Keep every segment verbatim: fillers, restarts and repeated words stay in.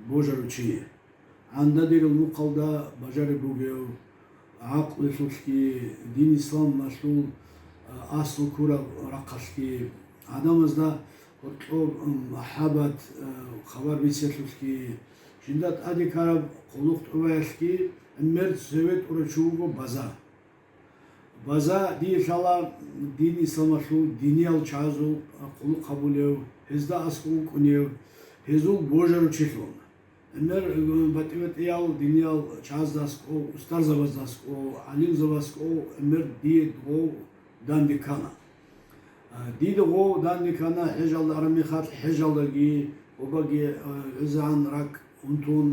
божарав чи. ГӀандадерил мухъалда бажариб бугев, гӀакълуялъулъги, дин исламалъул, а, аслу ккураб рахъалъги, гӀадамазда гьоркьоб, м, махӀаббат, а, хабар бицялъулъги, жинда тӀаде ккараб хъулухъ тӀубаялъги гӀемер цеве тӀурав чи вуго База. База дие лъала дин исламалъул диниял чагӀазул хъулухъ гьабулев, гьезда аскӀов вукӀунев, гьезул божарав чилъун. ГӀемер, э, батӀи-батӀиял диниял чагӀазда аскӀов, устарзабазда аскӀов, гӀалимзабазда аскӀов гӀемер дие дов данде ккана. А, дида гъов данде ккана хӀежалда араб мехалъ, хӀежалдаги, вабаги, а, гӀезегӀан ракӀ унтун,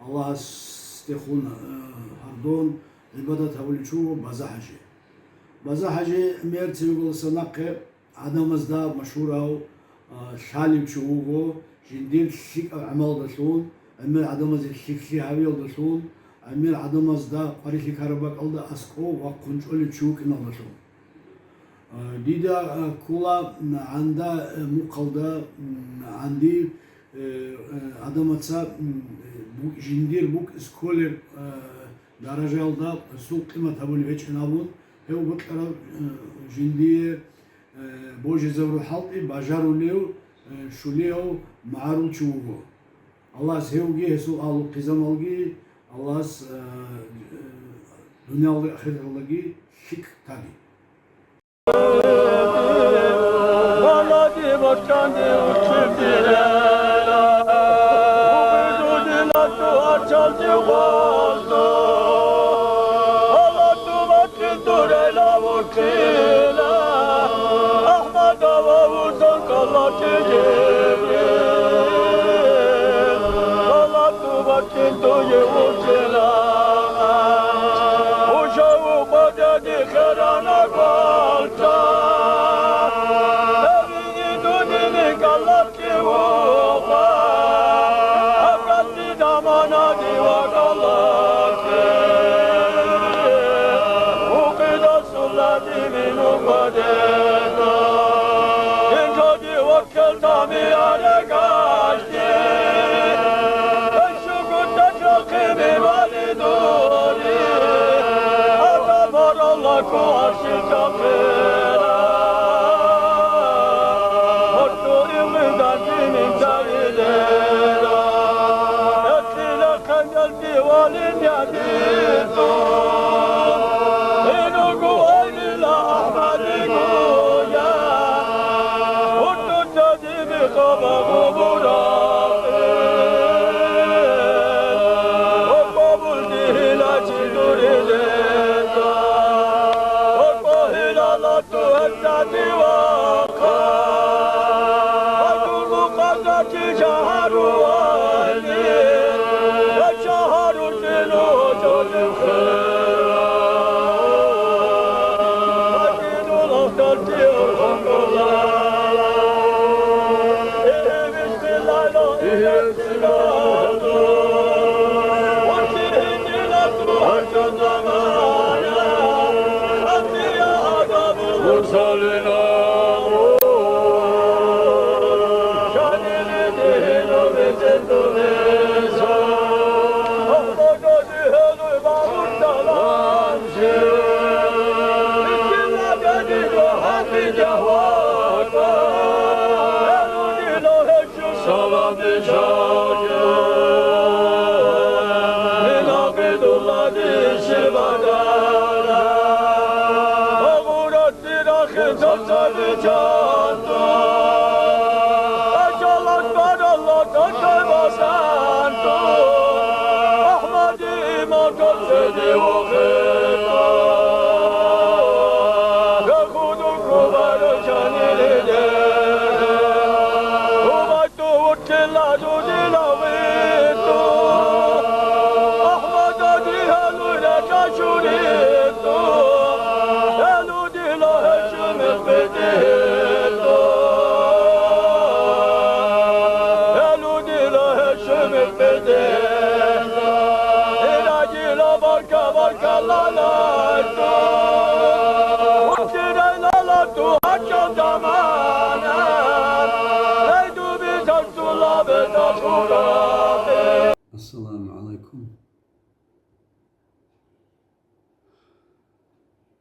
Аллагьасдехун, а, гьардон, гӀибадат гьабулев чи вуго База-хӀажи. База-хӀажи гӀемер цевеголаса нахъе гӀадамазда машгьурав, а, лъалев чи вуго, жиндир лъикӀаб гӀамалдалъун, гӀемер гӀадамазе лъикӀлъи гьавиялдалъун, гӀемер гӀадамазда къварилъи ккараб бакӀалда аскӀов вахъун чӀолев чи вукӀиналдалъун. Э, дида, э, ккола, м, гӀанда, э, мухъалда, м, гӀанди, э, э, гӀадамаца, м, э, бу-, жиндир букӀине кколеб, э, даражаялда гьесул къимат гьабулеб гьечӀин абун, гьев бокьарав, э, жиндие, э, божизабураб хӀалтӀи бажарулев, э, щулияв магӀарул чи вуго. Аллагьас гьевги, гьесул агьлу-хъизаналги, Аллагьас, э, э, дуниялалдаги ахираталдаги лъикӀ таги.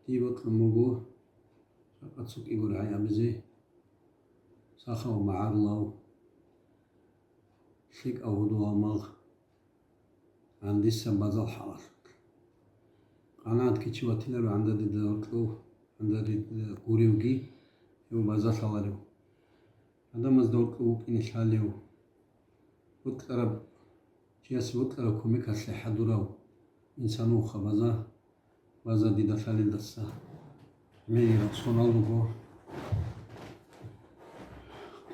Дие бокьун буго жакъа цо кӀиго рагӀи абизе, сахав магӀарулав, лъикӀав гьудул-гьалмагъ, гӀандиса базал хӀалалъулъ. КъанагӀат ккечи ватиларо гӀанда дида гьоркьов, гӀанда дида гуревги, гьев база лъаларев. Гьадамазда гьоркьов вукӀине лъалев, бокьараб, чиясе бокьараб кумекалъе хӀадурав инсан вуха база, база дида лъалелдаса. ГӀемерал сонал руго,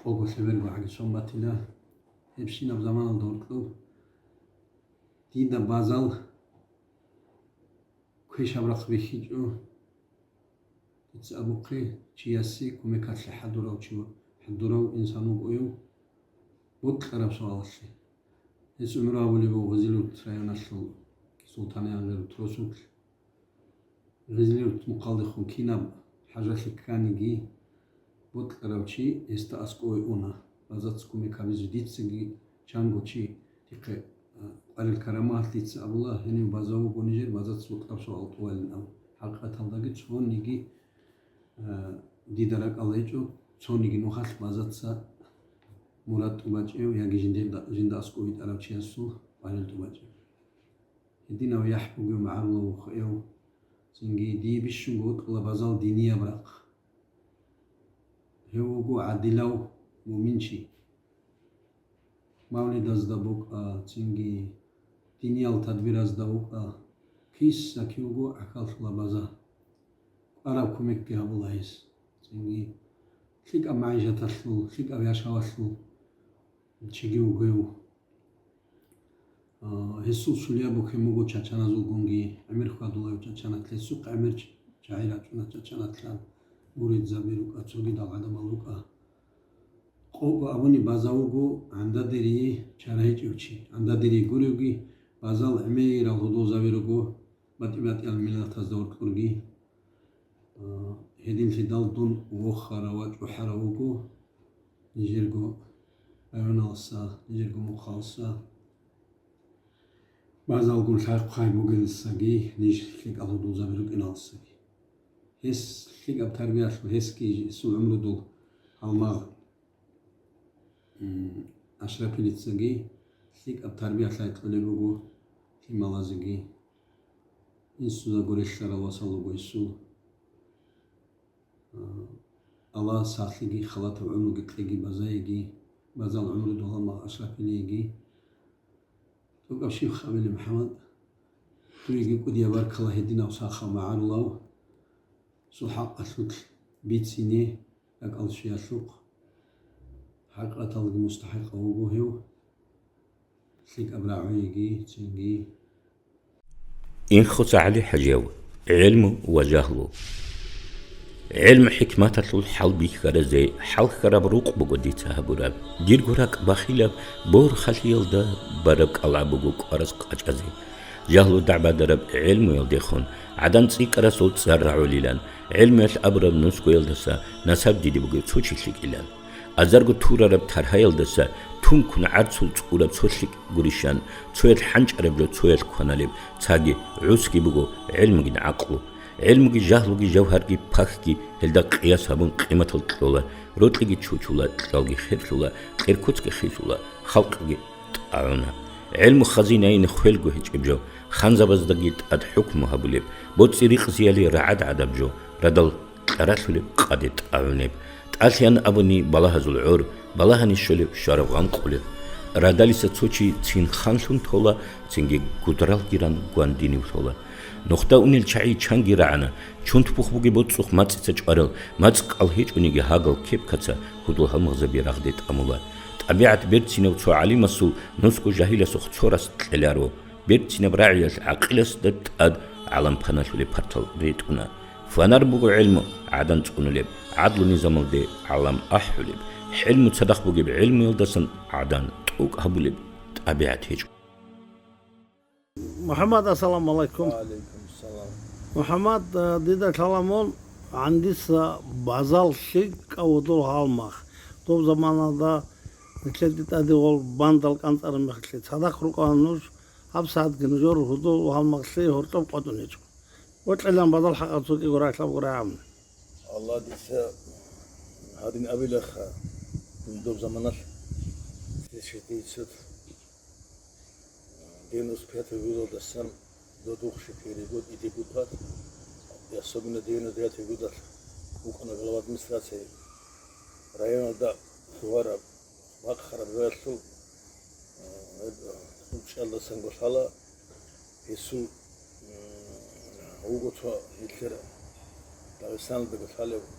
къого лъеберго гӀаги сон батила. Гьебщинаб заманалда гьоркьов дида базал квешаб рахъ бихьичӀо. Дица абухъе, чиясе кумекалъе хӀадурав чи, хӀадурав инсан вукӀуев, бокьараб суалалъе. Гьес гӀумру гьабулеб буго Гъизилурт районалъул Султан-Янгъирут росулъ. Гъизилурт мухъалдехун кинаб хӀажалъи кканиги, бокьарав чи гьесда аскӀове уна, базаца кумек гьабизе. Дицаги чанго чи дихъе, а, къварил карамалъ дица абула, гьенив база вуго нижер, базаца бокьараб суал тӀувалин абун. ХӀакъикъаталдаги цониги, а, дида ракӀалда гьечӀо, цониги нухалъ базаца мурад тӀубачӀев яги жиндирда-, жинда аскӀов витӀарав чиясул къварил тӀубачӀев. Гьединав яхӀ бугев магӀарулав вухъав, цинги дие бищунго вукӀула базал динияб рахъ. Гьев вуго гӀадилав муъминчи. Мавлидазда букӀа, цинги диниял тадбиразда вукӀа, киса-кивго гӀахьаллъула база. КӀвараб кумекги гьабула гьес. Цинги лъикӀаб магӀишаталъул, лъикӀаб яшавалъул чиги вугев. А, гьесул сулияб бухьен буго чачаназулгунги, гӀемер хьвадулев чачанат, гьесухъ гӀемер ч-, чагӀи рачӀуна чачанатлъан, муридзаби рукӀа, цогидал гӀадамал рукӀа. Къого абуни база вуго гӀандадерие чара гьечӀев чи, гӀандадерие гуревги, базал гӀемерал гьудулзаби руго, батӀи-батӀиял миллатазда гьоркьорги. А, гьединлъидал дун вохарав ва чӀухӀарав вуго нижерго районалса, нижерго мухъалса, базалгун лъай-хъвай бугелсаги, ниж лъикӀал гьудулзаби рукӀиналсаги. Гьес лъикӀаб тарбиялъул гьесги гьесул гӀумрудул гьалмагъ, м, Ашрапилицаги лъикӀаб тарбия лъай кьолеб буго лъималазеги. Инсуда гурелъарал васал руго гьесул. А, Аллагь сахлъиги халатаб гӀумруги кьеги базаеги, базал гӀумрудул гьалмагъ Ашрапилиеги. ТӀокӀаб щиб хабилеб, МухӀаммад, дуеги кӀудияб баркала гьединав сахав магӀарулав, цо хӀакъалъулъ бицине ракӀал щвеялъухъ. ХӀакъаталги мустахӀикъав вуго гьев, лъикӀаб рагӀуеги, цинги. Инхоца ГӀали ХӀажияв. ГӀилму ва жагьлу. ГӀилму-хӀикматалъул хӀалбихьаразе хӀалхьараб рукъ буго дица гьабураб. Дирго ракӀ бахилаб борхалъиялда бараб кӀалгӀа буго кӀвараз къачӀазе. Жагьлу дагӀбадараб гӀилмуялдехун гӀадан цӀикӀкӀарасул цӀар рагӀулилан, гӀилмуялъ абураб нусгоялдаса насаб диде бугев цо чи лъикӀилан. Азарго турараб таргьаялдаса тункун гӀарцул цӀураб цо лъикӀ гурищан, цоялъ хӀанчӀараб жо цоялъ кваналеб, цаги гӀусги буго гӀилмугин гӀакълу. ГӀилмуги жагьлуги жавгьарги пахьги гьелда къияс гьабун къиматал кьола, рокьиги чучула, кьалги херлъула, кьеркуцги хисула, халкъги тӀагӀуна. ГӀилму хазинайин хвелго гьечӀеб жо, ханзабаздаги тӀад хӀукму гьабулеб, боцӀи-рикъзияли рагӀад гӀадаб жо, радал кьаралъулеб къаде тӀагӀунеб, тӀалъиян абуни балагьазул гӀор, балагьани щолеб щвараб гъанкъулеб. Радалиса цо чи цин ханлъун тола, цинги гудралгиран гвандинив тола. Нухда унел чагӀи чанги рагӀана, чунтбухъ бугеб боцӀухъ мацӀица чӀварал, мацӀ кӀал гьечӀониги гьагал кепкаца гьудул гьалмагъзаби рагъде тӀамула. ТӀабигӀат берцинав цо гӀалимасул нусго жагьиласухъ цо рас кьеларо. Берцинаб рагӀиялъ гӀакъиласда тӀад гӀалам паналъулеб партал ретӀуна. Фанар буго гӀилму гӀадан цӀунулеб, гӀадлу-низамалде гӀалам ахӀулеб. ХӀилму цадахъ бугеб гӀилмуялдасан гӀадан тӀокӀ гьабулеб тӀабигӀат гьечӀо. МухӀаммад, ассаламу гӀалайкум. Ва гӀалайкум салам. МухӀаммад, а, дида лъала мун гӀандиса базал лъикӀав гьудул гьалмагъ. Доб заманалда нилъеде тӀаде гъол бандал кӀанцӀараб мехалъе цадахъ рукӀана нуж, гьабсагӀатги нужер гьудул гьалмагълъи гьоркьоб къотӀун гьечӀо. Вокьилан бадал хӀакъалъулъ кӀиго рахӀлъаб гурай абун. Аллагь, дица гьадин абилаха, дун доб заманалъ, тысяча девятьсот девяносто пятого годалдасан додухъ шипири год и депутат, и особенно девяносто девятый годалъ вукӀана глава администрации районалда лъугьараб, бахъараб жоялъул, а, гьеб, а, учӀалдасан гулъала, гьесул, м, вуго цо гьелъер Дагъистаналда гулъалев, а,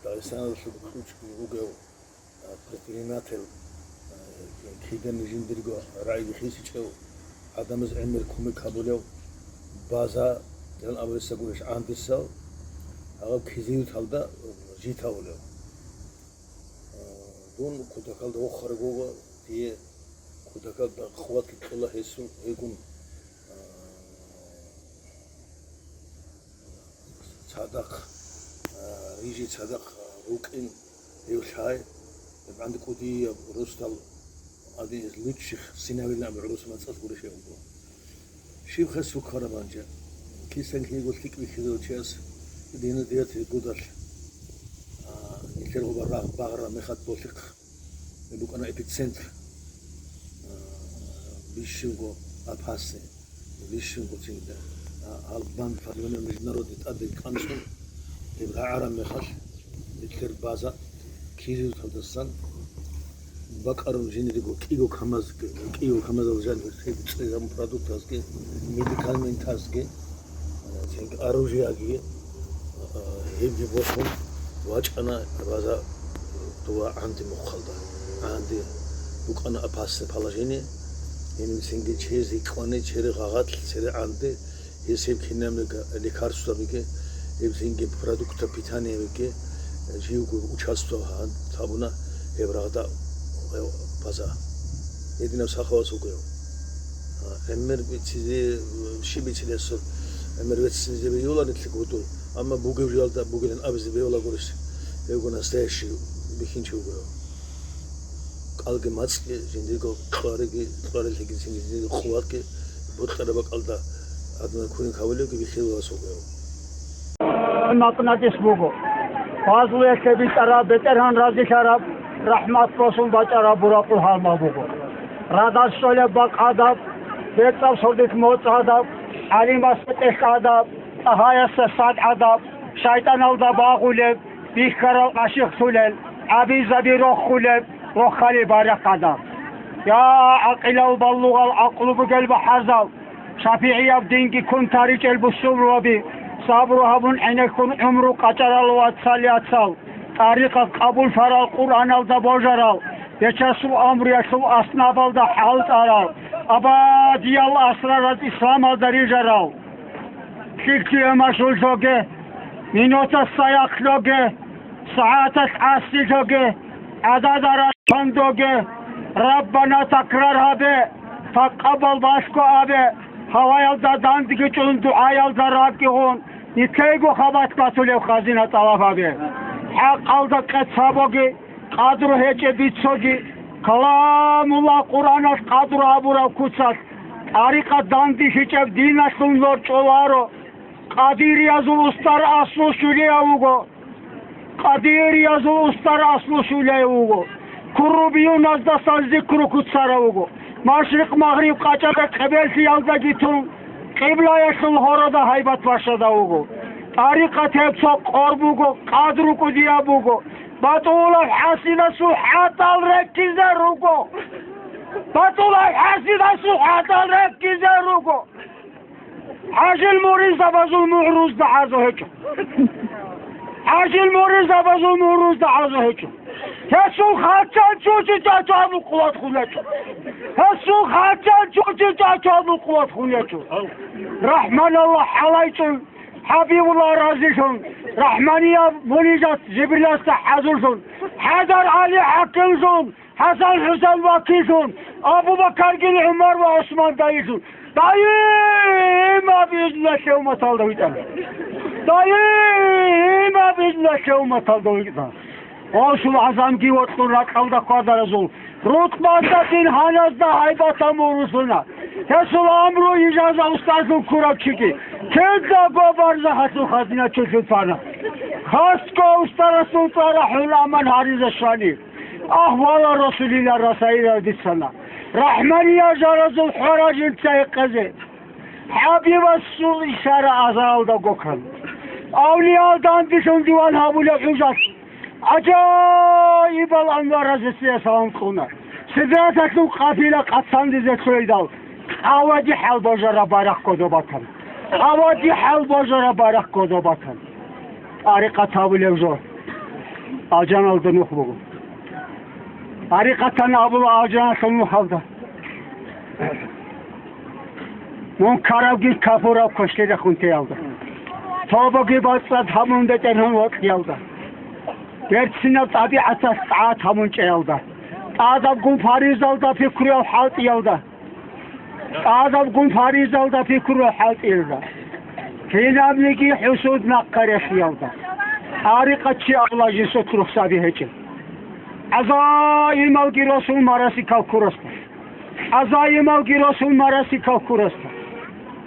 Дагъистаналъул кьучӀги вугев, а, предприниматель, а, киданни жиндирго рагӀи бихьизичӀев, гӀадамаз гӀемер кумек гьабулев, База, ян абулесагурищ гӀандисал, гьав Кизилюрталда житавулев. Дун кутакалда вохарагого, дие кутакалда къуват кьола гьесул гьегун, а, цадахъ, а, рижи цадахъ, а, рукӀин гьев лъай, гьеб гӀанди кӀудияб росдал гьадин лучших синавилин аб гӀурус мацӀалъ гурищ гьев вуго. Щиб хасу ккараб гьанже? Кисан киего лъикӀ бихьизав чияс дина диятри гудалъ, а, нилъер гъуба рагъ багъараб мехалъ болъихъ букӀана эпицентр, а, бищунго опасный, бищунго цинги, а, албан международный тӀаде кӀанцӀун, гьеб рагӀараб мехалъ, нилъер база Кизилюрталдасан бакӀарун жиндирго кӀиго КамАЗ, кӀиго КамАЗал жанир цӀезабун продуктазги, медикаментазги, цинги оружиеги, гьебги босун вачӀана база дова гӀанди мухъалда. ГӀанди букӀана опасное положение. Гьениб цинги чезе кьвани, чери гъагъалъ, цере гӀанди, гьес гьеб кинабниги лекарствабиги, гьеб цинги продукта питаниябиги, живго участвовал гьан табуна гьеб рагъда, гьев база. Гьединаб сахавас вугев. А, гӀемер бицизе, щиб бицин гьесул, гӀемер веццизе бегьула нилъ гьудул, амма бугев жоялда бугилан абизе бегьула гурищ, гьевго настоящий бихьинчи вугев. КӀалги мацӀги, жиндирго кьвариги, кьварилъиги, жиндирго къуватги, бокьараб бакӀалда гьадинаб кунин кавулевги бихьилас вугев. Макьнатис буго. Фазлуялъе битӀараб, БетӀергьан разилъараб, рахӀмат босун бачӀараб буракъул гьалмагъ буго. Радал щолеб бакъ гӀадаб, бецӀаб сордилъ моцӀ гӀадаб, гӀалимасда тӀехь гӀадаб, тӀагьаясда сад гӀадаб, шайтӀаналда багъулеб, бихьарал къашихълъулел, гӀабизаби рохулеб, рохалил баракъ гӀадаб. Я, гӀакъилал балугъал, гӀакълу бугел бахӀарзал, шапигӀияб динги ккун таричӀел бусурбаби, сабру гьабун гӀенеккун гӀумру къачӀарал вацал-яцал, тӀарикъат къабуллъарал Къуръаналда божарал, Бечасул амруялъул аснабалда хӀалтӀарал, абадиял асрараз исламалда рижарал. ЛъикӀлъуе машгьурлъоге, минуталъ сайахълъоге, сагӀаталъ гӀасилъоге, гӀадада рахъандоге, Раббана такрар гьабе, такъаббал балъго абе, гьаваялда дандги чӀун дугӀаялда ракӀигъун, нилъего хабалъ батулеб хазина тӀалаб гьабе. ХӀакъалда къец гьабоги, къадру гьечӀеб бицоги, Каламуллагь Къуръаналъ къадру гьабураб куцалъ, тӀарикъат данделъичӀеб диналъул нур чӀоларо. Къадириязул устар аслу щулияв вуго. Къадириязул устар аслу щулияв вуго. Куррубиюназдасан зикру куцарав вуго. Машрикъ-магъриб къачӀараб къебеллъиялдаги тун, къиблаялъул гьорада гьайбат бащадав вуго. ТӀарикъат гьеб цо къорб буго, къадру кӀудияб буго. БатӀулаб хӀасидасул хӀатӀал реккизе руго. БатӀулаб хӀасидасул хӀатӀал реккизе руго. ХӀажил муридзабазул мугӀрузда гӀазу гьечӀо. ХӀажил муридзабазул мугӀрузда гӀазу гьечӀо. Гьесул хачан чучи чачугьабул къуват хун гьечӀо. Гьесул хачан чучи чачугьабул къуват хун гьечӀо. РахӀманаллагь хӀалайчӀун, ХӀабибуллагь разилъун, РахӀманияб мунижат Жибриласда хӀазурлъун, ХӀайдар ГӀали хӀакимлъун, ХӀасан-ХӀусен вакиллъун, Абу-Бакаргин ГӀумар ва ГӀусман дайилъун, даимаб изнуллъе умматалда витӀана. Даимаб изнуллъе умматалда витӀана. Гъосул гӀазамги вокьун ракьалда хьвадаразул, рутӀбаздацин гьаназда гьайбатан мурусуна. Гьесул амру ижаза устазул ккурав чиги, кидаго барзахалъул хазначулъун тана. Хасго устарасул цӀар рахӀун аман гьаризе щвани. Агь, вала Расулилла расаирал бицана. РахӀманиял жаразул хӀвара жинца гьекъезе. ХӀабибасул ишара азаралда гокан. Авлиял данделъун диван гьабулеб хӀужалъ. ГӀажаибал анваразесие салам кьуна. Сидраталъул къафила къацандизе лъугьидал, къавади хӀалбожараб байрахъ кодоб батан. Къавади хӀалбожараб байрахъ кодоб батан. ТӀарикъат гьабулев жо алжаналда нух буго. ТӀарикъатан абула алжаналъул нухалда. Мункарабги капураб квешлъи рехун теялда. Тобаги бацӀцӀад гьабун бетӀергьан вокьиялда. Берцинаб тӀабигӀаталъ тӀагӀат гьабун чӀеялда. ТӀадабгун фаризалда пикруял хӀалтӀиялда. ТӀадабгун фаризалда пикруял хӀалтӀиялда. Кинабниги хӀусуд нахъа рехиялда. ТӀарикъатчи авлажи сутрух саби гьечӀеб. ГӀазаималги росул мараси калкурасда. ГӀазаималги росул мараси калкурасда.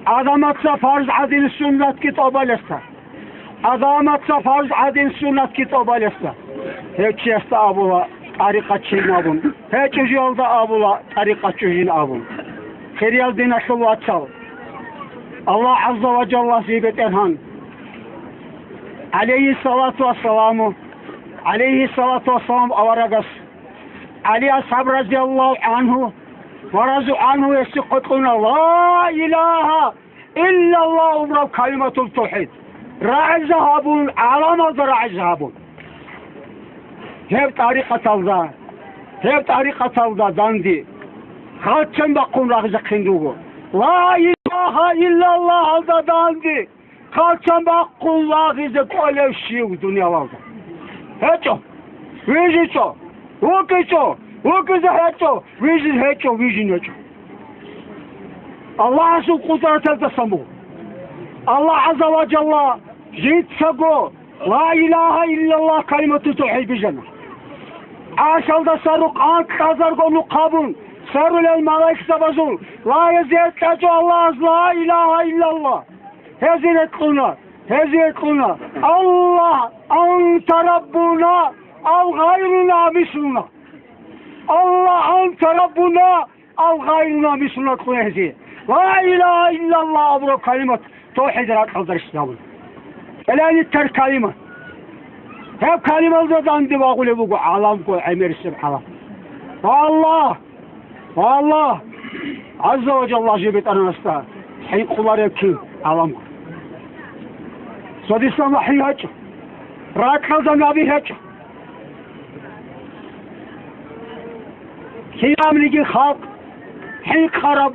ГӀадамаца фарз гӀадин суннатги тӀобалесда. ГӀадамаца фарз гӀадин суннатги тӀобалесда. Гьев чиясда абула тӀарикъат чилин абун, гьечӀо жиялда абула тӀарикъат чӀужин абун. Хириял диналъул вацал, Аллагь гӀазза ва жалла жиб бетӀергьан, гӀалайгьиссалату вассаламу, гӀалайгьиссалату вассалам аварагас, ГӀали асхӀаб разияллагьу гӀангьу ва разу гӀангьу гьесихъе кьуна ла илагьа иллаллагь абураб калиматул тавхӀид, рагӀизе гьабун, гӀаламалда рагӀизе гьабун. Гьеб тӀарикъаталда, гьеб тӀарикъаталда данде хъалчан бахъун рагъизехъин руго. Ла илагьа иллаллагьалда данде хъалчан бахъун лагъизе кӀолев щив дуниялалда гьечӀо? ВижичӀо, вукӀичӀо, вукӀизе гьечӀо, вижизе гьечӀо, вижин гьечӀо. Аллагьасул къудраталдасан буго. Аллагь гӀазза ва жалла жинцаго ла илагьа иллаллагь калимату тавхӀид бижана. ГӀаршалда сару къанкъазарго нухъ гьабун, сарулел малаикзабазул лагъизе кьечӀо Аллагьас ла илагьа иллаллагь. Гьезие кьуна, гьезие кьуна: «Аллагь, анта раббуна, ав гъайруна мислуна. Аллагь, анта раббуна, ав гъайруна мислуна», кьуна гьезие. Ла илагьа иллаллагь абураб калимат тавхӀид ракьалда рещтӀинабуна. Элянитар калима. Гьеб калималда данде вагъулеб буго гӀаламго гӀемерисеб гӀалам. Ва Аллагь, Ва Аллагь гӀазза ва жалла жиб бетӀергьанасда хӀинкъуларев кин гӀаламго? Цо дисан вахӀи гьечӀо, ракьалда наби гьечӀо. Кинабниги халкъ хӀинкъараб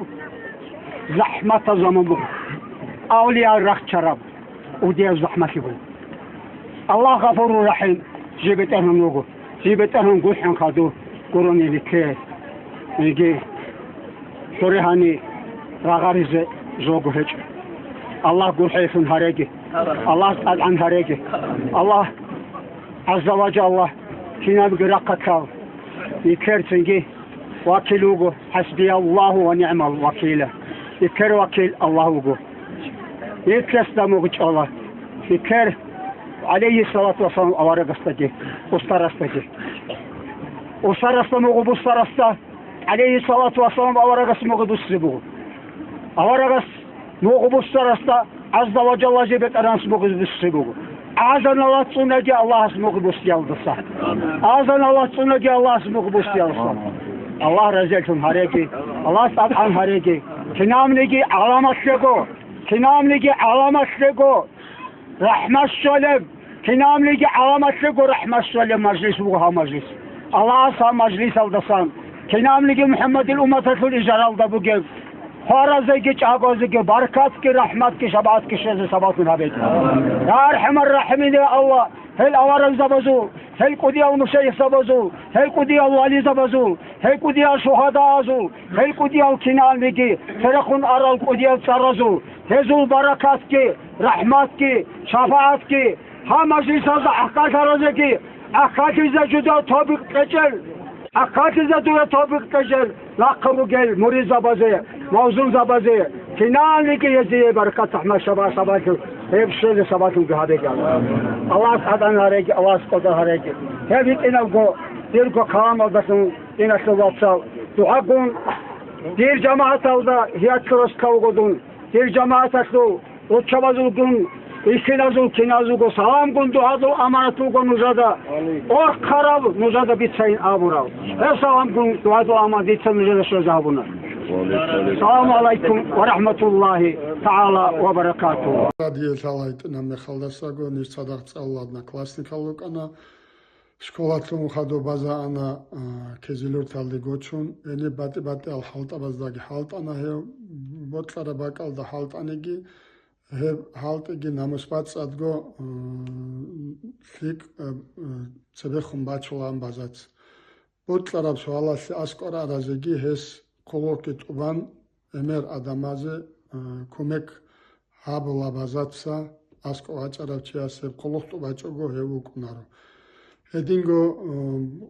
захӀматаб заман буго, авлиял рахчараб кӀудияб захӀмалъи буго. Аллагь Гъафуру РахӀим жиб бетӀергьан вуго. Жиб бетӀергьан гурхӀан хадур гурони лике. Иги, цоре гьани рагъаризе жого гьечӀо. Аллагь гурхӀеллъун гьареги. Аллагь тӀадгӀан гьареги. Аллагь гӀазза ва жалла кинабги рахъатал, икер цинги вакил вуго, хӀасбияллагьу ва нигӀмал вакила. Икер вакил Аллагь вуго. Икесда мугъ чӀола. Икер, гӀалайгьиссалату вассалам, аварагасдаги, устарасдаги. Устарасда мугъ бустарасда, гӀалайгьиссалату вассалам, аварагас мугъ буссизе буго. Аварагас мугъ бустарасда, гӀазза ва жалла жиб бетӀергьанас мугъ буссизе буго. Азаналда цӀунаги Аллагьас мугъ буссиялдаса. Азаналда цӀунаги Аллагьас мугъ буссиялдаса. Аллагь разилъун гьареги, Аллагь тӀадгӀан гьареги. Кинабниги гӀаламалъего, кинабниги гӀаламалъего, рахӀмат щолеб, кинабниги гӀаламалъего рахӀмат щолеб мажлис буго гьав мажлис. Аллагьас гьав мажлисалдасан кинабниги МухӀаммадил умматалъул ижаралда бугеб хваразеги чӀагозеги баркатги, рахӀматги, шапагӀатги щвезе сабаблъун гьабеги. Я АрхӀамар-РахӀимин, я Аллагь, гьел аварагзабазул, гьел кӀудиял мушайихзабазул, гьел кӀудиял вализабазул, гьел кӀудиял шугьадаазул, гьел кӀудиял кинабниги церехун арал кӀудиял цӀаразул, гьезул баракатги, рахӀматги, шапагӀатги, гьаб мажлисазда гӀахьаллъаразеги, гӀахьаллъизе жуда тобикъ кьечӀел, гӀахьаллъизе дуда тобикъ кьечӀел нахъа ругел муридзабазе, Мавзунзабазе, киналниги гьезие баракат, рахӀмат, шабагь сабаблъун, гьеб щвезе сабаблъунги гьабеги, Аллагь. Аллагьас гӀадан гьареги, Аллагьас кӀода гьареги. Гьеб гьитӀинабго, дирго каламалдалъун, диналъул вацал, дугӀагун, дир жамагӀаталда гьиялъул росулъа вуго дун, дир жамагӀаталъул руччабазулгун, ихиназул киназулго саламгун дугӀадул аманат буго нужеда, орхъараб нужеда бицайин абураб. Гьеб саламгун дугӀадул аманат дица нужеда щвезе гьабуна. Саламу гӀалайкум ва рахӀматуллагьи тагӀала ва баракатугьу. Радио лъала гьитӀинаб мехалдасаго ниж цадахъ цӀалула одноклассникал рукӀана. Школалъун хадуб база ана, а, Кизилюрталде гочун, гьениб батӀи-батӀиял хӀалтӀабаздаги хӀалтӀана гьев, бокьараб бакӀалда хӀалтӀаниги, гьеб хӀалтӀиги намус бацӀцӀадго, а, лъикӀ, а, а, цебехун бачулаан базаца. Бокьараб суалалъе аскӀор аразеги гьес хъулухъги тӀубан, гӀемер адамазе, а, кумек гьабула базаца, аскӀов вачӀарав чияс гьеб хъулухъ тӀубачӀого гьев вукӀунаро. Гьединго, м,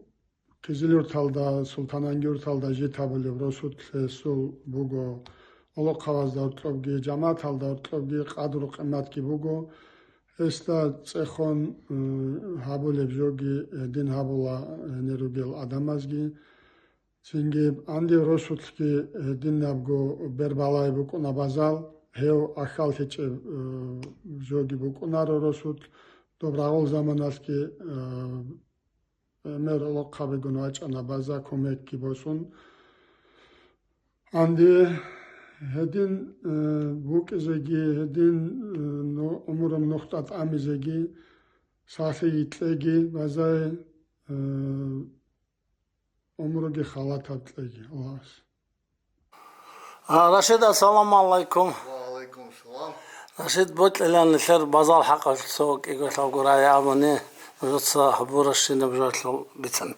Кизилюрталда, Султанангиюрталда жит гьабулеб росулъ гьесул буго, гӀолохъабазда гьоркьобги, жамагӀаталда гьоркьобги къадру-къиматги буго. Гьесда цӀехон, м, гьабулеб жоги гьедин гьабула гьенир ругел адамазги. Цинги гьанив росулъги гьединабго бербалай букӀуна базал, гьев ахьаллъичӀеб, э, жоги букӀунаро росулъ, доб рагъул заманалъги, э, гӀемер гӀолохъабигун вачӀана база кумекги босун. Гьанде гьедин, э, букӀизеги, гьедин, э, ну-, гӀумру нухда тӀамизеги, сахлъи йикьеги базай, э, гӀумруги халатаб кьеги Аллагьас. А, Рашид, ассаламу гӀалайкум. Ва гӀалайкум салам. Рашид, бокьилан нилъер базал хӀакъалъулъ цо кӀиго-лъабго рагӀи абуни, нужеца гьабуращинаб жоялъул бицани.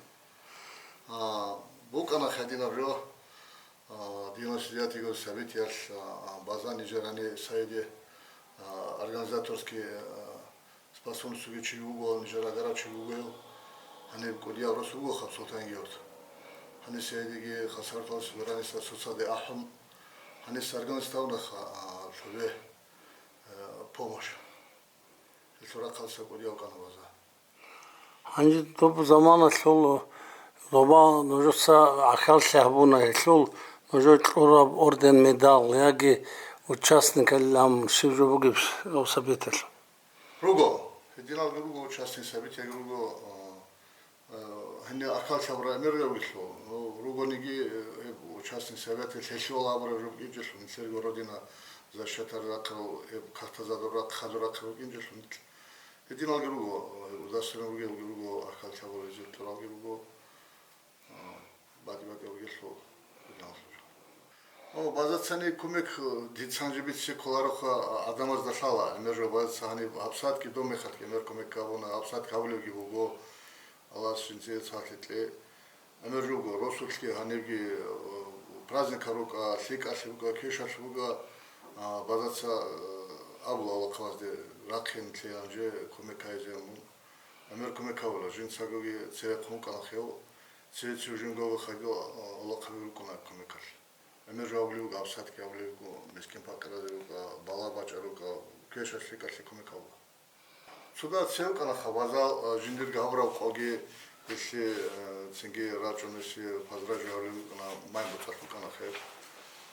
А, букӀана гьадинаб жо, а, динас зиятиго событиялъ, а, база нижерани сайде, а, организаторский, а, спонсорцоги чи вуго, нижер агарав чи вуго. Гьаниб кӀудияв рос вуго хаб Султангиорт. Гьанис гьедиги хасартал суверенитеталъ цоцаде ахӀун, гьанис организаторнаха, а, лъубе, а, помощь. Гьелъул рахъалъа кӀудияв кӀана база. Гьанже доб заманалъул доба нужеца гӀахьаллъи гьабуна, гьелъул нужер кьураб орден-медал яги участникалилан щиб жо бугеб гьав собеталъул? Руго. Гьединалги руго, участник собетиялги руго, а, а, гьенир ахьаллъи гьабураб гӀемер ругелъул. Ну, ругониги, э, гьеб участник собеталъ лъелъула абураб жо букӀинчӀелъул, нилъерго Родина защитараб рахъал, гьеб картазадул рахъ, хадур рахъал букӀинчӀелъул нилъ. Гьединалги руго, э, удасрин ругелги руго, ахьаллъи гьабураб журтӀуралги руго. А, батӀи-батӀи ругелъул, гьединалъул жо. О, базацани кумек, э, дицан жибице кколароха, а, адамазда лъала, гӀемер жо базаца гьаниб гьабсагӀатги доб мехалъги гӀемер кумек гьабуна, гьабсагӀат гьабулевги вуго, Аллагьас жинцие сахлъи кье. ГӀемер жо вуго, росулъги гьанибги, э, праздникал рукӀа, лъикӀалъи букӀа, квешалъи букӀа, а, базаца, э, абула гӀолохъабазде рахъин лъе гьанже кумек гьайзе мун. ГӀемер кумек гьабула, жинцагоги церехъ вукӀана хев, цеве-цев жинго ва хадув, а, гӀолохъаби рукӀуна кумекалъ. ГӀемер жо гьабулев вуго, гьабсагӀатги гьабулев вуго, мискин-пакъиразе рукӀа, бала бачӀа рукӀа, квешалъ-лъикӀалъе кумекал буго. Цода цев вукӀана хабазал, а, жиндирго гьабураб къоги, гьелъие, а, цинги рачӀунеси поздравить гьабулев вукӀана, май боцӀалъ вукӀана хеб.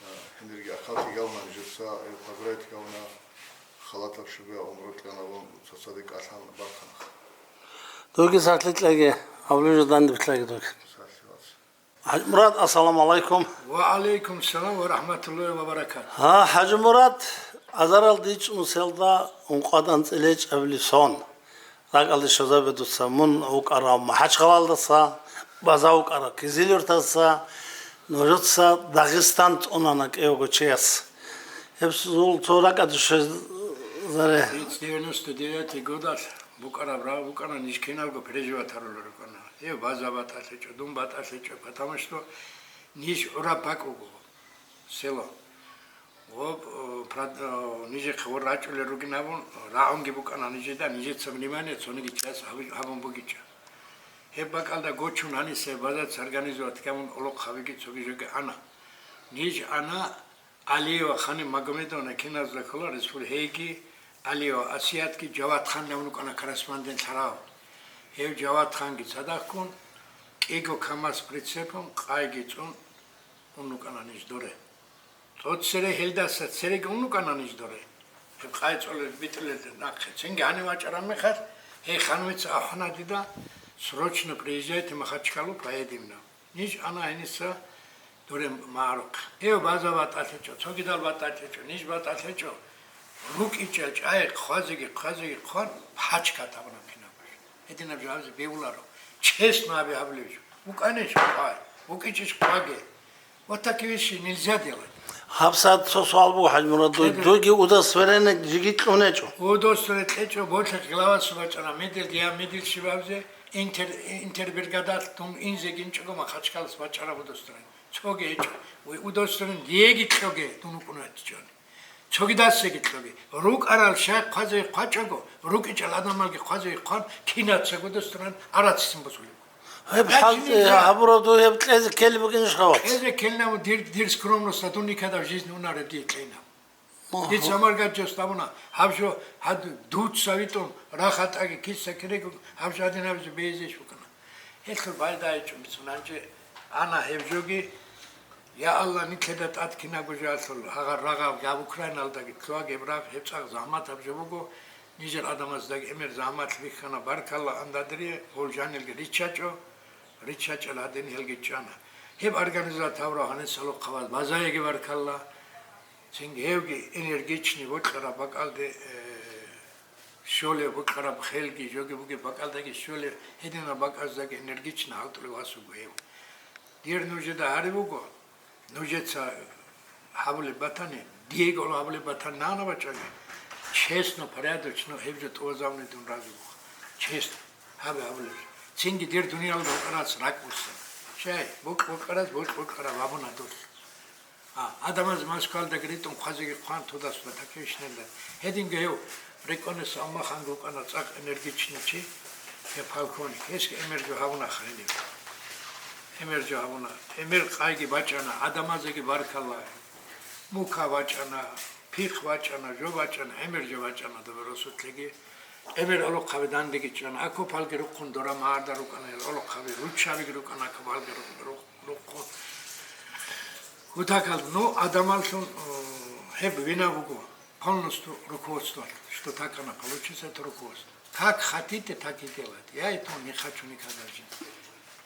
А, гьенирги ахъаллъи гьавуна нижеца, э, поздравить гьавуна, халатаб шугӀа гӀумру кьанабун цоцаде кӀалъан баркана. Дуги сахлъи кьеги, гьабулеб жо данде бихьаги дуги. Сахлъи вац. ХӀажимурад, ассаламу гӀалайкум. Ва гӀалайкум салам ва рахӀматуллагьи ва баракатугь. Гьа, ХӀажимурад, азаралда ичӀнуселда ункъоялда анцӀила ичӀабилеб сон, ракӀалде щвезабе дуца, мун вукӀарав МахӀачхъалаялдаса, база вукӀарав Кизилюрталдаса, нужеца Дагъистан тӀунана кӀиявго чияс. Гьебсул цо ракӀалде щвезаре. Девяносто девятый годалъ букӀараб рагӀи букӀана, ниж киналго переживать гьарулел рукӀана. Гьев база батӀалъичӀо, дун батӀалъичӀо, потому что ниж гӀураб бакӀ буго, село. Гъоб, э, прад-, э, нижехъе гъор рачӀулел ругин абун, рагӀунги букӀана нижеда, нижеца внимание цониги чияс гьаб-, гьабун бугичӀо. Гьеб бакӀалда гочун гьаниса базаца организовать гьабун, гӀолохъабиги цоги жоги ана. Ниж ана, Алиева Ханим Магомедовна киназда ккола республикаги, Алиева Асиятги Жавад-ханги абун рукӀана корреспондент лъарав. Гьев Жавад-ханги цадахъгун кӀиго КамАЗ прицепун къайги цӀун ун рукӀана ниж доре. Цо цере гьелдаса цереги ун рукӀана ниж доре. Гьеб къай цӀолел битӀулел нахъе. Цинги гьанив вачӀараб мехалъ, гьей, Ханумица ахӀана дида, срочно приезжайте Махачкалу, поедем на. Ниж ана гьениса дуре магӀарухъе. Гьев база батӀалъичӀо, цогидал батӀалъичӀо, ниж батӀалъичӀо. РукӀичӀел чӀай хъвазеги, хъвазеги хъван, пачка табуна кинабго. Гьединаб жо гьабизе бегьуларо. Честно гьабе гьабулеб жо. БукӀанищ хъвай, букӀичӀищ хъваге. Вот такие вещи нельзя делать. ГьабсагӀат цо суал буго, ХӀажимурад, дуй-, Кьеда. Дуйги удостоверение жеги кьунечӀо. Удостоверение кьечӀо, борлъи главасул бачӀана, медел, дия медел щибабзе, интер-, интербригадалъ дун инзегинчӀого Махачкалас бачӀараб удостоверение. Цоги гьечӀо. Ва удостоверение диеги кьоге, дун вукӀунатичӀони. Цогидасеги кьоге. РукӀарал шай хъвазе хъвачӀого, рукӀичӀал адамалги хъвазе хъван, кинацаго удостоверение арацисин босулеб. Гьеб хӀал, Дальше нельзя. Гьабурав дуй гьеб кьезе ккелеб бугин шават? Кьезе ккелнав дир, дир скромностьда дун никадав жизнь унареб дие кьейнав. Дица Амаргаджиос абуна, гьаб жо, гьад дуца витӀун, рахатӀаги киса кирегун, гьаб жо гьадин гьабизе бейзеш букӀана. Гьелъул пайда гьечӀо бицун гьанже ана гьеб жоги, я Аллагь, нилъеда тӀад кинабго жоялъул гьагъар рагъаб гьаб Украиналдаги лъугьа гьеб рагъ, гьеб цӀакъ загьматаб жо буго, нижер адамаздаги гӀемер загьмат бихьана, баркалла, андадри, гьол жанилги риччачӀо, риччачӀел гьадин гьелги чӀана. Гьеб организатор гьанисалухъабаз базаеги баркалла. Цинги гьевги энергичный бокьараб бакӀалде, э, щолев, бокьараб хелги, жоги бугеб бакӀалдаги щолев, гьединаб бакӀаздаги энергично хӀалтӀулев вас вуго гьев. Дир нужеда гьариб буго, нужеца гьабулеб батани, диего гьабулеб батани нана бачӀаги, честно, порядочно гьеб жо тӀубазабуни дун разилъуха. Честно, гьабе гьабулеб жо. Цинги дир дуниялда букӀарас ракӀ буссана. Щай, букӀ-букӀарас, букӀ-букӀараб абуна дулъ. А, адамаз Москвалдаги ритӀун хъвазеги хъван тудас ва такевищнелда. Гьединго гьев рекӀунес аммаханги вукӀана цӀакъ энергичный чи, гьев полковник. Гьесги гӀемер жо гьабуна хайнив. ГӀемер жо гьабуна. ГӀемер къайги бачӀана, адамазеги баркалла. Мука бачӀана, пихъ бачӀана, жо бачӀана, гӀемер жо бачӀана доба росулъеги. ГӀемер олохъаби дандеги чӀана, окопалги рухъун дора магӀарда рукӀана, гьел олохъаби, руччабиги рукӀана, окопалги рухъ-, рухъ-, рухъун. Вот так вот, ну, адамаллъун, э, гьеб вина буго, полностью руководство, что так оно получится, это руководство. Как хотите, так и делайте. Я это не хочу никогда в жизни.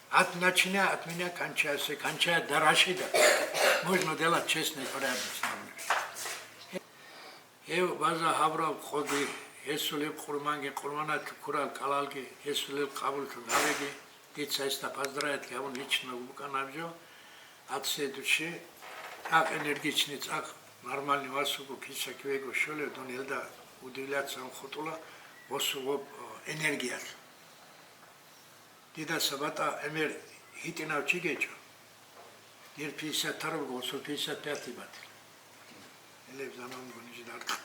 От начиная от меня кончается, кончая до Рашида. Можно делать честно и порядочно. Гьев база гьабураб къоги, гьесулеб къурманги, къурманалъ ккурал кӀалалги, гьесулел къабуллъун гьабиги, дица гьесда поздравить гьабун лично букӀана гьаб жо. От всей души, цӀакъ энергичный, цӀакъ нормальный вас вуго, киса кивего щолев, дун гьелда удивляться гьун хутӀула, босугъоб, э, энергиялъ. Дидаса батӀа гӀемер гьитӀинав чи гьечӀо. Дир пятьдесят тарабго, гъосул пятьдесят пятый батила. Гьелеб заман буго нижеда аркь.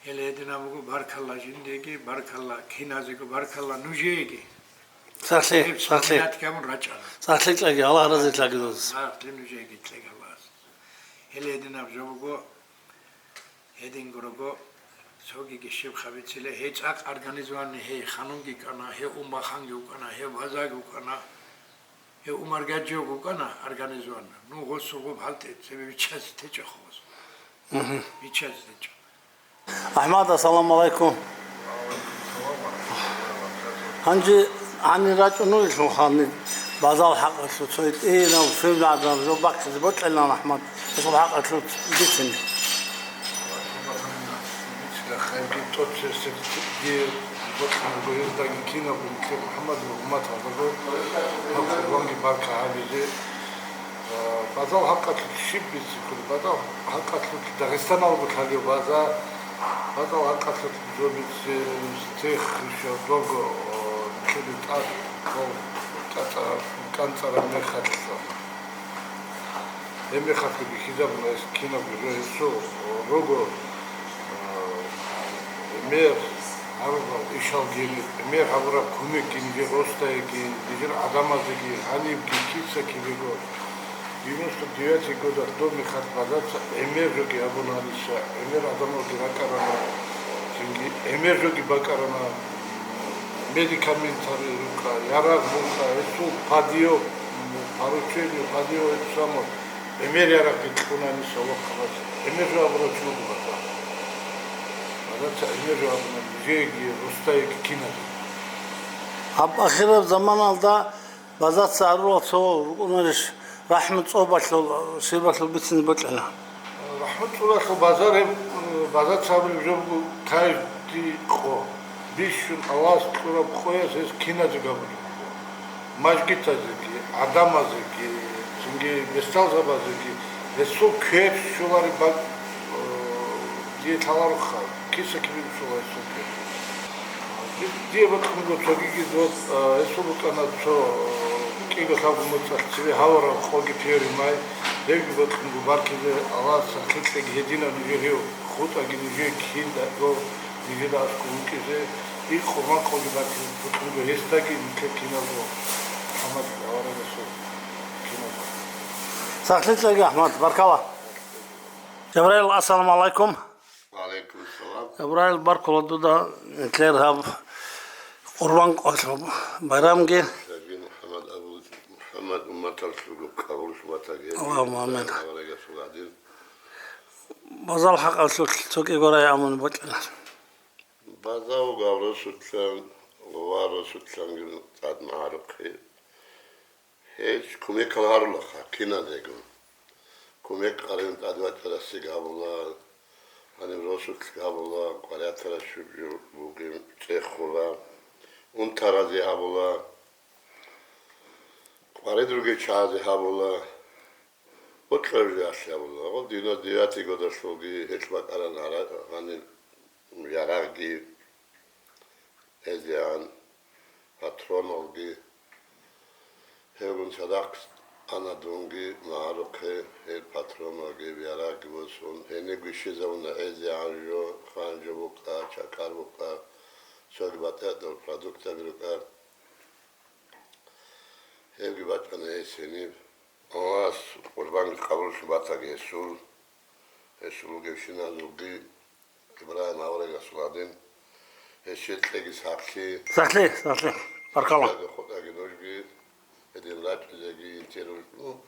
Гьеле гьединаб буго, баркалла жиндиеги, баркалла киназего, баркалла нужееги. Сахлъи, гьеб сахлъи. Сахлъи кьеги, Аллагь разилъаги дуца. Сахлъи нужееги кьеги Аллагьас. Гьеле гьединаб жо буго, Гьедин гурого, цогиги щиб хабициле, гьей цӀакъ организованный, гьей ханумги кӀана, гьев Умбаханги вукӀана, гьев Базаги вукӀана, гьев Умаргаджиевги вукӀана организованный. Ну, гъосул гъоб хӀалтӀе цебе биччазе течӀо гъос. Мгм. Биччазе течӀо. АхӀмад, ассаламу гӀалайкум. Гьанже гьанир рачӀун вугелъул ханни базал хӀакъалъулъ цо гьитӀинав, цо гӀадаб жо бахъизе бокьилан, АхӀмад, гьесул хӀакъалъулъ бицине. Базал хӀакъалъулъ щиб бицихъулеб? Базал хӀакъалъулъ Дагъистаналго лъалев база, базал хӀакъалъулъ жо бицин стех, ишав дого, о, нилъеде тӀад, о, кӀанцӀараб, кӀанцӀараб мехалъ. Гьеб мехалъги бихьизабуна гьес кинабго жо, гьесул, о, руго, о, гӀемер гьабураб ишалги, гӀемер гьабураб кумекги нижер росдайги, нижер гӀадамазеги, гьанибги, киса кибего. Девяносто девятый годалъ доб мехалъ базаца гӀемер жоги абуна гьаниса, гӀемер гӀадамалги ракӀарана, цинги гӀемер жоги бакӀарана, медикаментаби рукӀа, ярагъ букӀа, гьесул подъём, поручение, подъём, это самое, гӀемер ярагъги кьуна гьаниса вахъ гьабаца, гӀемер жо абурав чи вуго база. Базаца гӀемер жо абуна, нижееги, росдайги, киназеги. Гьаб ахираб заманалда базаца гьарурал цо рукӀунарищ рахӀму цӀобалъул, щибалъул бицине бокьила? РахӀму цӀобалъул базар гьеб, базаца гьабулеб жо буго, каждый къо, бищун Аллагьас кьураб къояс гьес киназеги гьабулеб буго. Мажгитазеги, гӀадамазеги, цинги бетӀерсабазеги гьесул квер щолареб бакӀ, э, дие лъалароха, киса-кибе щола гьесул квер. Дие бокьун буго цогиги дос, э, гьесул букӀана цо, э, кӀиго-лъабго моцӀалъ цеве гьавураб къоги принимай, гьевги бокьун буго баркизе, Аллагьас сахлъи кьеги гьединаб нижер гьев хутӀаги нижее киназдаго, нижеда аскӀов вукӀизе, и къурбан къоги баркизе бокьун буго гьесдаги, нилъер киназдаго, МухӀаммад аварагасул киназдаго. Сахлъи кьеги, АхӀмад, баркала. Жабраил, ассаламу гӀалайкум. Ва гӀалайкум салам. Жабраил, баркула дуда нилъер гьаб Къурбан къоялъул байрамги. Саби МухӀаммад абу, МухӀаммад умматалъулго къабуллъи батаги. Аллагьумма амин. Аварагасул гӀадин. Базал хӀакъалъулъ цо кӀиго рагӀи абун бокьила. База вуго гьав росулъан ва росулъанги тӀад магӀарухъе. Гьес кумекал гьарулаха киназего. Кумек къарин тӀадвачӀарасеги гьабула, гьаниб росулъги гьабула, къваригӀатарас щиб жо бугеб цӀехола, унтаразе гьабула, къварид ругел чагӀазе гьабула, бокьараб жоялъе гьабула. Гъоб девяносто девятый годалъулги гьелъ бакӀаран гьара-, гьаниб ярагъги. ГӀезегӀан патроналги, гьелгун цадахъ ана дунги магӀарухъе, гьел патроналги, ярагъги босун, гьениб щвезабуна гӀезегӀан жо, ханжу букӀа, чакар букӀа, цоги батӀа-батӀал продуктаби рукӀа. Гьебги бачӀана гьес гьениб. Аллагьас къурбанги къабуллъун батаги гьесул, гьесул вугевщиназулги. Ибрагьим аварагасул гӀадин, гьесие кьеги сахлъи. Сахлъи, сахлъи. Баркала. ХутӀаги нужги, гьедин рачӀинеги интервью.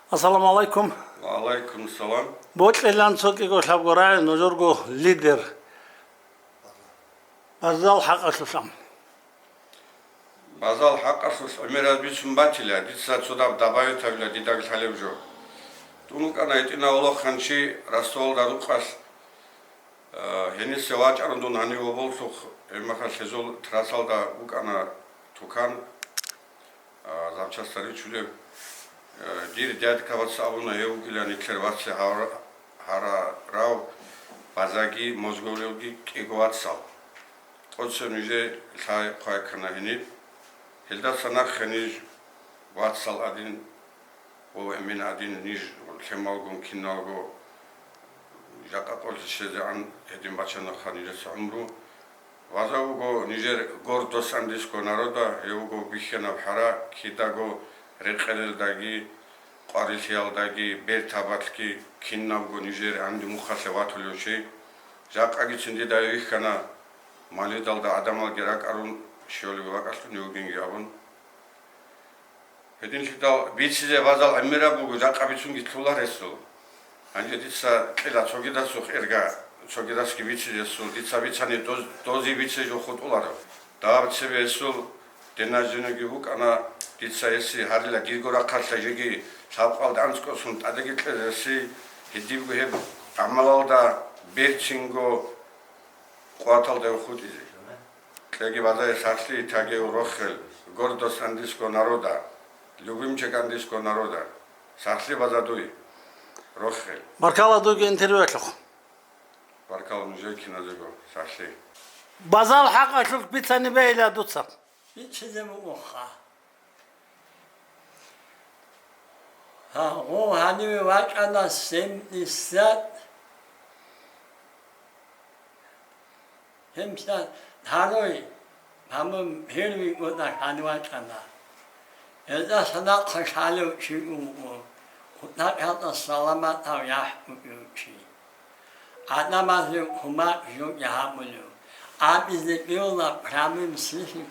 Ассаламу гӀалайкум. Ва гӀалайкум салам. Бокьилан цо кӀиго-лъабго рагӀи нужерго лидер. Базал хӀакъалъулъ ам. Базал хӀакъалъулъ гӀемерал бицун батила, дица цо даб дабаветабила дидаги лъалеб жо. Дун вукӀана гьитӀинав воханчи Ростовалда рукъалъ, а, гьенисе вачӀарун дун гьанив Оболлъухъ, гьебмехалъ гьезул трассалда вукӀана тукан, а, запчастар ричулеб. А, дир дядкабаца абуна гьев вугилан нилъер вацлъи гьавра-, гьарарав базаги мозголелги кӀиго вацал. ТӀоцеб нижер лъай-хъвай ккана гьениб. Гьелдаса нахъе ниж вацал гӀадин, ва эмин гӀадин ниж лъималгун киналго жакъа къоялъ щвезегӀан гьедин бачанаха нижеца гӀумру. База вуго нижер гордость андиского народа, гьев вуго бихьинаб хӀара, кидаго рекъелелдаги, къварилъиялдаги, бертабалъги, кинабго нижер гӀанди мухъалъе ватулев чи. Жакъагицин дида вихьана, Малидалда гӀадамалги ракӀарун, щолеб бакӀалъун вугинги абун. Гьединлъидал бицизе базал гӀемераб буго, жакъа бицунги лъула гьесул. Гьанже дица кьела цогидасухъ эрга, цогидасги бицизе гьесул, дица бицани доз-, дозе бицизе жо хутӀуларо. Дагьаб цебе гьесул день рождениеги букӀана, дица гьесие гьарила дирго рахъалъа жеги лъабкъалда анцӀкӀосун тӀадеги кьезе гьесие, гьединго гьеб гӀамалалда берцинго къваталда хутӀизе. Кьеги база сахлъи, тагив рохел, гордость андиского народа, любимчик андиского народа, сахлъи база дуй, рохел. Баркала дуйги интервьюялъухъ. Баркала нужер киназего, сахлъи. Базал хӀакъалъулъ бицани бегьила дуца. Бичизе мукъуха. Гьагъу гьаниве вачӀана семьдесят, семьдесят второй, гьамун первый годалъ гьанив вачӀана. Гьезда санахъа лъалев чи вуго. Гьалда саламатав яхӀ бугев чи. ГӀадамазе хъумакъ жуги гьабулев. Абизе бегьула прямым сихи.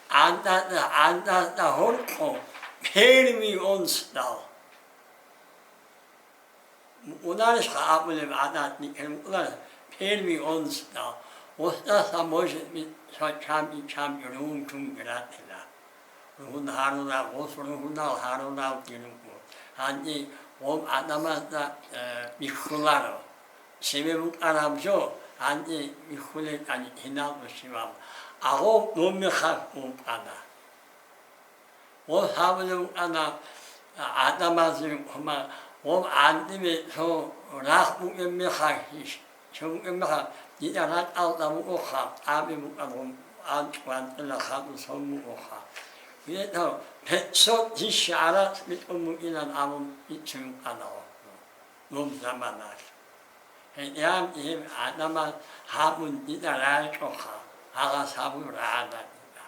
ГӀантӀа-, гӀантӀазда гьоркьо первый он стал. Унарищха абулеб гӀадат никер мукӀла первый он стал. Остаса может быть чам-, чам-, рун чун гратила. Ругьун гьарурал, гъос ругьунал гьарурал дирго. Гьанже гъоб гӀадамазда, э, бихьуларо. Цеве букӀараб жо, гьанже бихьулел кӀани гьинал бусивал. Агъо мумихъалъ букӀана. Гъос гьабулев вукӀана гӀадамазе хъума, гъоб гӀантӀибе цо рахъ букӀин мехалъ иш. Цо букӀин мехалъ, дида ракӀалда бугоха, тӀаби букӀаргъун, анцӀ ванцӀила хадур сон бугоха. Гьединав пятьсот тысяч гӀаракь битӀун бугилан абун бицун букӀана гъо, гъоб заманалъ. Гьединав гьеб гӀадамал гьабун дида рачӀоха, гьагъас гьабун рагӀана дида.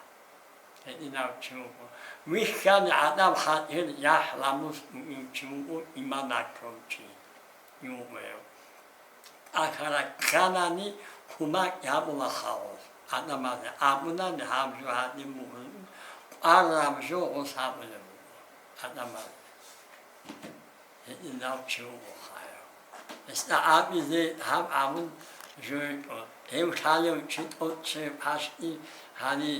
Гьединав чи вуго. Вихьани гӀадаб хатӀир яхӀ ламус бугев чи вуго, иман гьачӀев чи вуго гьев. ТӀахьараб кканани, хъумакь гьабула халус. ГӀадамазе абунани гьаб жо гьадин бугин, къвараб жо гъос гьабулеб буго гӀадамазе. Гьединав чи вуго хаяв. Гьесда абизе гьаб абун жойго. Гьев лъалев чи тӀоцебе пашни гьани,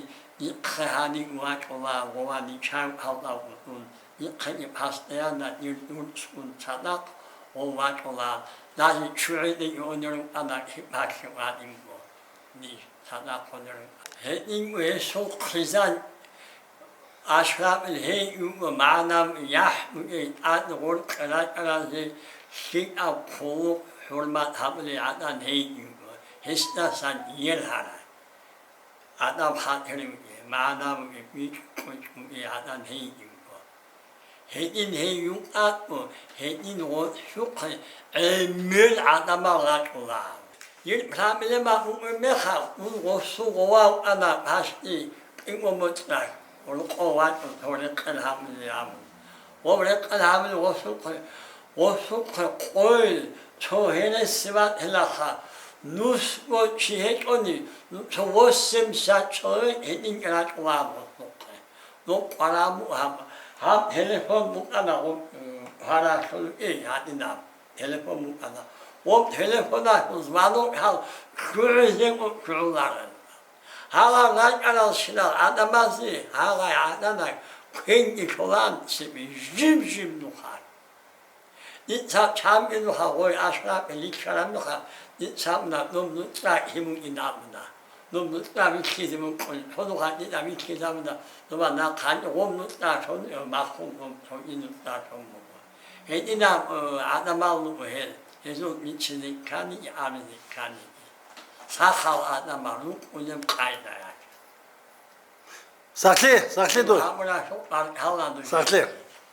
ихъе гьани вачӀула, гъова ничав гьалда вукӀун, ихъеги постоянно дир дурцӀун цадахъ гъов вачӀула, даже чугӀиде ионер рукӀана кибалъе вадинго. Ниж цадахъ гьонер. Гьединго гьесул хъизан Ашрабил гьей юго, магӀнав яхӀ бугей, тӀаде гъоркье рачӀаразе лъикӀаб хъулухъ-хӀурмат гьабулей гӀадан гьей юго, гьесдасан ергьарай. ГӀадан хатир бугей, магӀнав бугей, бичӀ-къучӀ бугей гӀадан гьей юго. Гьедин гьей юкъакӀо, гьедин гъоркьухъе гӀемер гӀадамал рачӀула. Дир проблема букӀун мехалъ, ун гъосул гъовав ана пашни кӀиго моцӀалъ, рукъов вачӀун, гьев рекъел гьабулей абун. Гъов рекъел гьабулей гъосухъе, гъосухъе къойил, цо гьересиват гьелаха, нусго чи гьечӀони, цо восемьдесят человек гьединги рачӀула гъосухъе. Ну, къварабу гьаб, гьаб телефон букӀана гъоб, м, гьаралъул, эй, гьадинаб. Телефон букӀана. Гъоб телефоналъул звонок гьал чугӀизего чугӀуларел. Гьалал рачӀаралщинал гӀадамазе гьагъай гӀаданай квенги кколаан цебе жиб-жиб нухалъ. Дица чамги нуха гъой Ашрапил риккараб нуха, дица абуна, нур нуцӀа гьимукӀин абуна. Нур нуцӀа вилълъизе мукӀун, цо нуха дида вилълъизабуна, нуба нахъ гьанже гъоб нуцӀа цо, маххун гъоб цоги нуцӀа цо буго. Гьединаб, э, гӀадамал руго гьел, гьезул миччазе ккани, абизе ккани. Сахал гӀадамал рукӀунеб къайда яча. Сахлъи, сахлъи дур. Гьабуна, гьал-, гьаладу. Сахлъи.